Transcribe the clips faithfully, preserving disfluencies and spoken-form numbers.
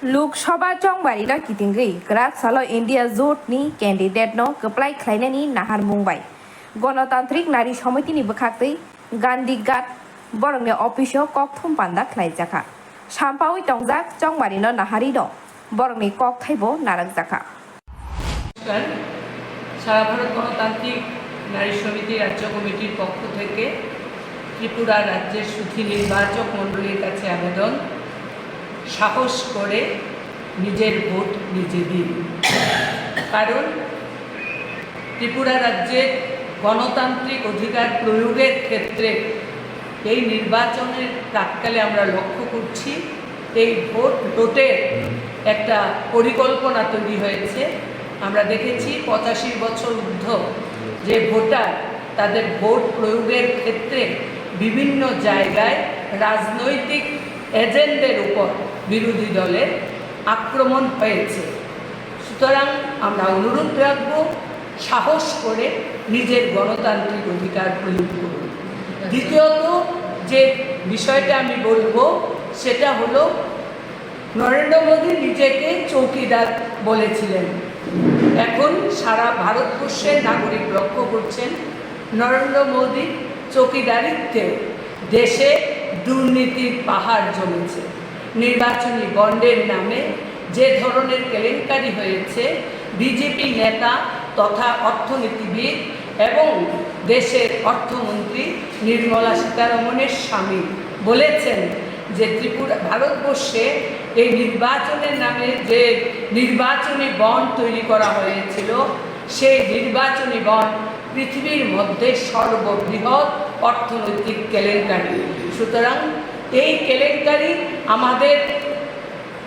Lok Sabha chongbarino kitingwi kwrak salo India Jot ni candidate no kwplai khlainani naharmung bai Ganatantrik Nari Samiti ni bwkhaktwi Gandhi Ghat borokni office o kokthum panda khlaijakha. Sampaui tongjak chongbarino naharino borokni kokthaibo narwkjakha. নমস্কার। সারা ভারত গণতান্ত্রিক নারী সমিতি রাজ্য কমিটির পক্ষ থেকে ত্রিপুরা রাজ্যের সুধী নির্বাচক মণ্ডলীর কাছে আবেদন, সাহস করে নিজের ভোট নিজে দিন। কারণ ত্রিপুরা রাজ্যের গণতান্ত্রিক অধিকার প্রয়োগের ক্ষেত্রে এই নির্বাচনের প্রাক্কালে আমরা লক্ষ্য করছি এই ভোট লুটের একটা পরিকল্পনা তৈরি হয়েছে। আমরা দেখেছি পঁচাশি বছর ঊর্ধ্ব যে ভোটার, তাদের ভোট প্রয়োগের ক্ষেত্রে বিভিন্ন জায়গায় রাজনৈতিক এজেন্ডের উপর বিরোধী দলের আক্রমণ হয়েছে। সুতরাং আমরা অনুরোধ রাখব, সাহস করে নিজের গণতান্ত্রিক অধিকার প্রয়োগ করুন। দ্বিতীয়ত যে বিষয়টা আমি বলবো সেটা হলো নরেন্দ্র মোদী নিজেকে চৌকিদার বলেছিলেন। এখন সারা ভারতবর্ষের নাগরিক লক্ষ্য করছেন নরেন্দ্র মোদীর চৌকিদারিত্বে দেশে দুর্নীতির পাহাড় জমেছে। নির্বাচনী বন্ডের নামে যে ধরনের কেলেঙ্কারি হয়েছে, বিজেপি নেতা তথা অর্থনীতিবিদ এবং দেশের অর্থমন্ত্রী নির্মলা সীতারমণের স্বামী বলেছেন যে ত্রিপুরা, ভারতবর্ষে এই নির্বাচনের নামে যে নির্বাচনী বন্ড তৈরি করা হয়েছিল, সেই নির্বাচনী বন্ড পৃথিবীর মধ্যে সর্ববৃহৎ অর্থনৈতিক কেলেঙ্কারি। সুতরাং এই কেলেঙ্কারি আমাদের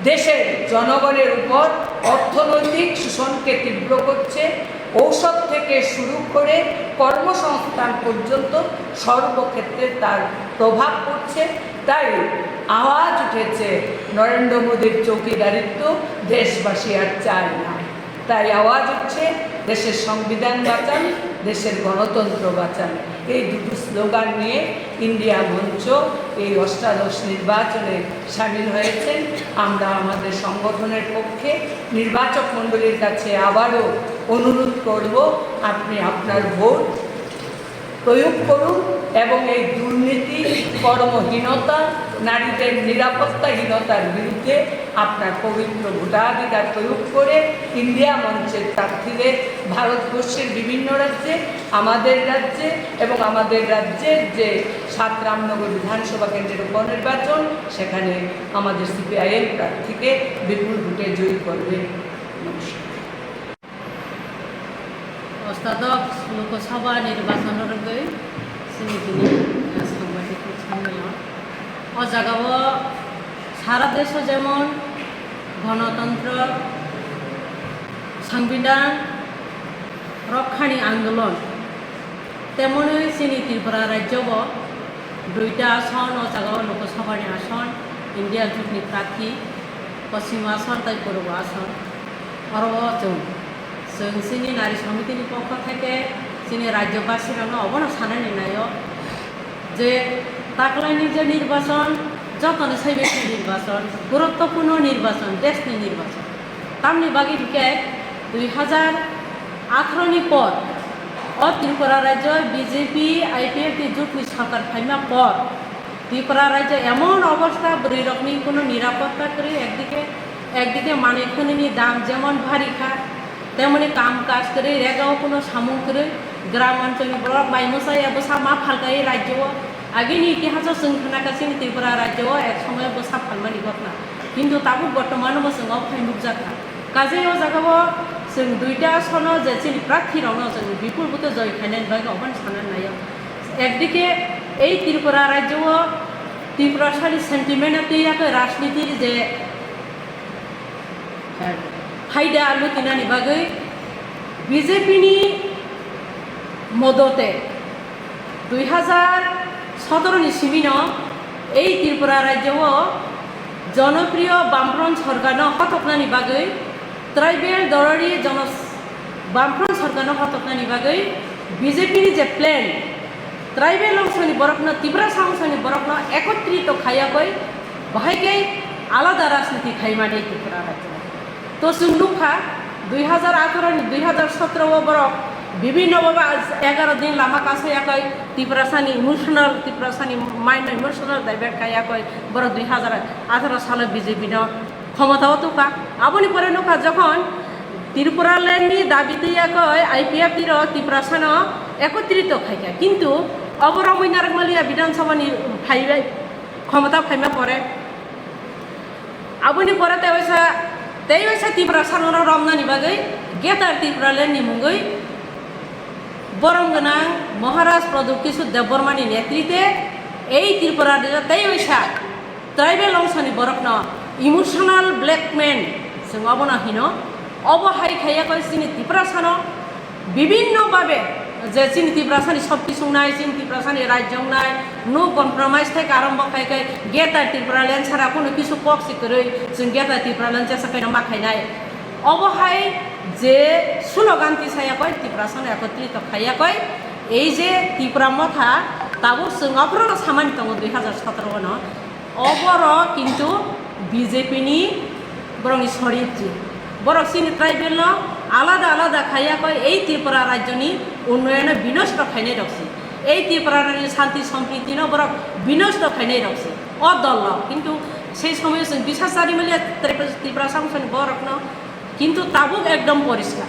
দেশের জনগণের উপর অর্থনৈতিক শোষণকে তীব্র করছে। ঔষধ থেকে শুরু করে কর্মসংস্থান পর্যন্ত সর্বক্ষেত্রে তার প্রভাব পড়ছে। তাই আওয়াজ উঠেছে, নরেন্দ্র মোদীর চৌকিদারিত্ব দেশবাসী আর চায় না। তাই আওয়াজ উঠছে, দেশের সংবিধান বাঁচান, দেশের গণতন্ত্র বাঁচান। এই দুটো স্লোগান নিয়ে ইন্ডিয়া মঞ্চ এই অষ্টাদশ নির্বাচনে সামিল হয়েছেন। আমরা আমাদের সংগঠনের পক্ষে নির্বাচক মণ্ডলীর কাছে আবারও অনুরোধ করব, আপনি আপনার ভোট প্রয়োগ করুন এবং এই দুর্নীতি, কর্মহীনতা, নারীদের নিরাপত্তাহীনতার বিরুদ্ধে আপনার পবিত্র ভোটাধিকার প্রয়োগ করে ইন্ডিয়া মঞ্চের প্রার্থীদের ভারতবর্ষের বিভিন্ন রাজ্যে, আমাদের রাজ্যে এবং আমাদের রাজ্যের যে সাত রামনগর বিধানসভা কেন্দ্রের উপনির্বাচন, সেখানে আমাদের সিপিআইএম প্রার্থীকে বিপুল ভোটে জয়ী করবে। নমস্কার। Ostadox Lok Sabha nirbachon rwgwi chini tini sangbaidi kuk sangmano. O jagao sara desho jemon gonotontro, sangbidan rokhani andolon, temonwi chini Tripura rajyobo duita ason, o jagao Lok Sabhani ason India jotni prarthi, Poschim ason tei Purbo ason. Oro o chwng, chwng chini nari somitini pokho theke chini rajyobasirokno obono sanani naio je taklaini je nirbachon, jotoni saibaikhe nirbachon, guruttopurno nirbachon, deshni nirbachon. Tamni bagwi hwnkhe dui hazar atharo ni por o Tripura rajyo B J P I P F T jotni sorkar phaima por Tripura rajyo emon obostha, bwrwirokni kono nirapotta kwrwi, ekdike, ekdike manwi khwnwini dam jemon bhari kha, temoni kam kaj kwrwi, regao kono samung kwrwi, gram oncholni borok bai mwchaya bwsa ma phalkaiwi rajyo-o. Agini itihaso chwng khna kha chini Tripura rajyo-o ek somoyo bwsa phalmani ghotna, kintu tabuk bortomano bo chwng o phai nukjakha. Kajei o jagao chwng duita asono je chini prarthirokno chwng bipul bwtwi joi khainani bagwi obono sanani naio. Ekdike ei Tripura rajyo-o Tiprasani sentiment-o twi yakwi rajnitir je phaida lutinani bagwi B J P ni modote dui hazar sotoro ni simino ei Tripura rajyo-o jonopriyo Bamfront sorkarno hotoknani bagwi tribal dorari jono Bamfront sorkarno hotoknani bagwi B J P ni je plan, tribal ongsoni borokno, Tiprasa ongsoni borokno ekotrito khaiya koi, bahai khe alada rajniti khaimani Tripura rajyo. To chwng nukha, dui hazar atharo ni dui hazar sotro o borok bibhinno baba egaro din lama kasayakoi Tiprasani emotional, Tiprasani mind no emotional divert khaiyakoi borok dui hazar atharo salo B J P no khomotao tukha. Aboni pore nukha jokhon Tripura land ni dabi twi yakoi I P F T rok Tiprasano ekotrito khaikha, kintu obo romwi narwkmaliya Bidhan Sabha ni phaibai khomota phaima pore. Aboni pore tei waisa, tei waisa Tiprasano romnani bagwi Greater Tipraland ni mungwi borom gwnang Maharaj Pradyot Kishore Debbarma ni netrite ei Tripura rajyo tei waisa tribal ongsoni borokno emotional blackmail chwng obono hino. Obo hai khaiyakoi chini Tiprasano bibhinno babe je chini Tiprasani sokti sungnai, chini Tiprasani rajyo wngnai, no compromise thai karon bo khai khai Greater Tipraland sara kono kisu kok si kwrwi chwng Greater Tipraland jesa khaino ma khainai. Obo hai je slogan tisayakoi Tiprasano ekotrito khaiyakoi, ei je Tipra Motha tabuk chwng aphuru samani tongo dui hazar sotoro no. O borok kintu B J P ni borokni sorik ji. Borok chini tribal no alada alada khaiyakoi ei Tripura rajyo ni unnoyono binosto khainai rok si. Ei Tripura ni shanti sompriti no borok binosto khainai rok si. O dol rok kintu sei somoyo chwng bisas chari maliya Tripura, Tripura samsoni borok no kintu tabuk ekdom poriskar.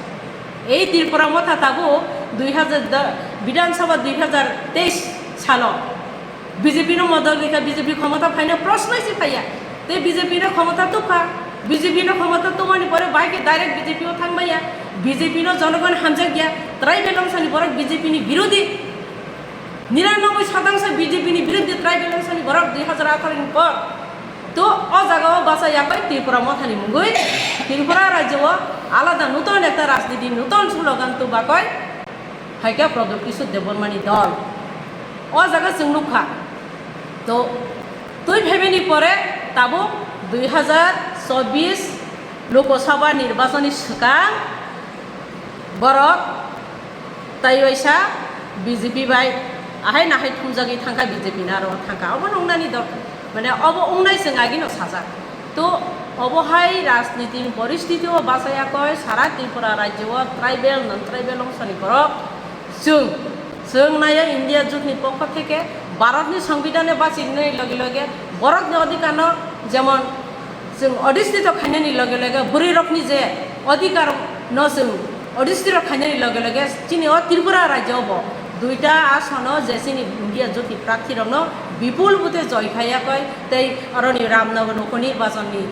Ei Tripura Motha tabuk dui hazar da-, Bidhan Sabha dui hazar teis salo B J P no modol rikha, B J P khomota phaina prosnoi se phaiya. Tei B J P no khomota tukha. B J P no khomota tongmani pore bai khe direct B J P o thangmaya. B J P no jonogon hamjakya. Tribal ongsani borok B J P ni birodhi. Niranoboi sotangso B J P ni birodhi tribal ongsani borok dui hazar atharo ni por. To o jaga o bachayakoi Tripura Mothani mungwi Tripura rajyo o alada nuton ekta rajniti, nuton slogan tubakoi. Hai khe Pradyot Kishore Debbarmani dol. O jaga chwng nukha. To twi phaimani pore tabuk dui hazar chobbish Lok Sabha nirbachonni swkang borok tei waisa B J P bai ahai nahai thumjagwi thangkha, B J P ni aro thangkha. Obo nungnani dor, mane obo wngnai chwng agino sajak. To obo hai rajniti ni poristiti o bachayakoi sara Tripura rajyo o tribal, non tribal ongsoni borok chwng, chwng naiya India jut ni pokho theke Bharat ni Songbidan e bachinai loge loge borok ni odhikar no jemon chwng odhistito khainani loge loge bwrwi rok ni je odhikar no chwng odhistito khainani loge loge chini o Tripura rajyo bo duita asono je chini India jut ni prarthi rok no bipul bute joy khaiya koi tei aro ni Ramnagar upo nirbachon ni,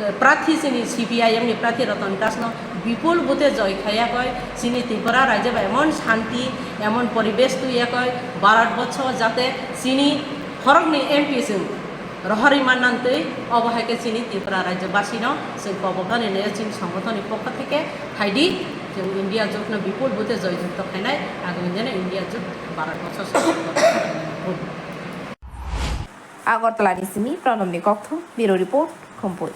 eh, prarthi chini C P I M ni prarthi Ratan Das no bipul bute joy khaiya koi chini Tripura rajyo bo emon shanti, emon poribesh tuiya koi Bharat borsho jate chini khorok ni M P chwng rohorwi mannantwi obo hai khe chini Tripura rajyo basi no chwng kobok dani nayo chini songgothon ni pokho theke phaidi chwng India jut no bipul bute joy jukto khainai agami dino India jut Bharat borsho. Agartala ni simi Pranab ni kokthom, Bureau Report, Khumpui.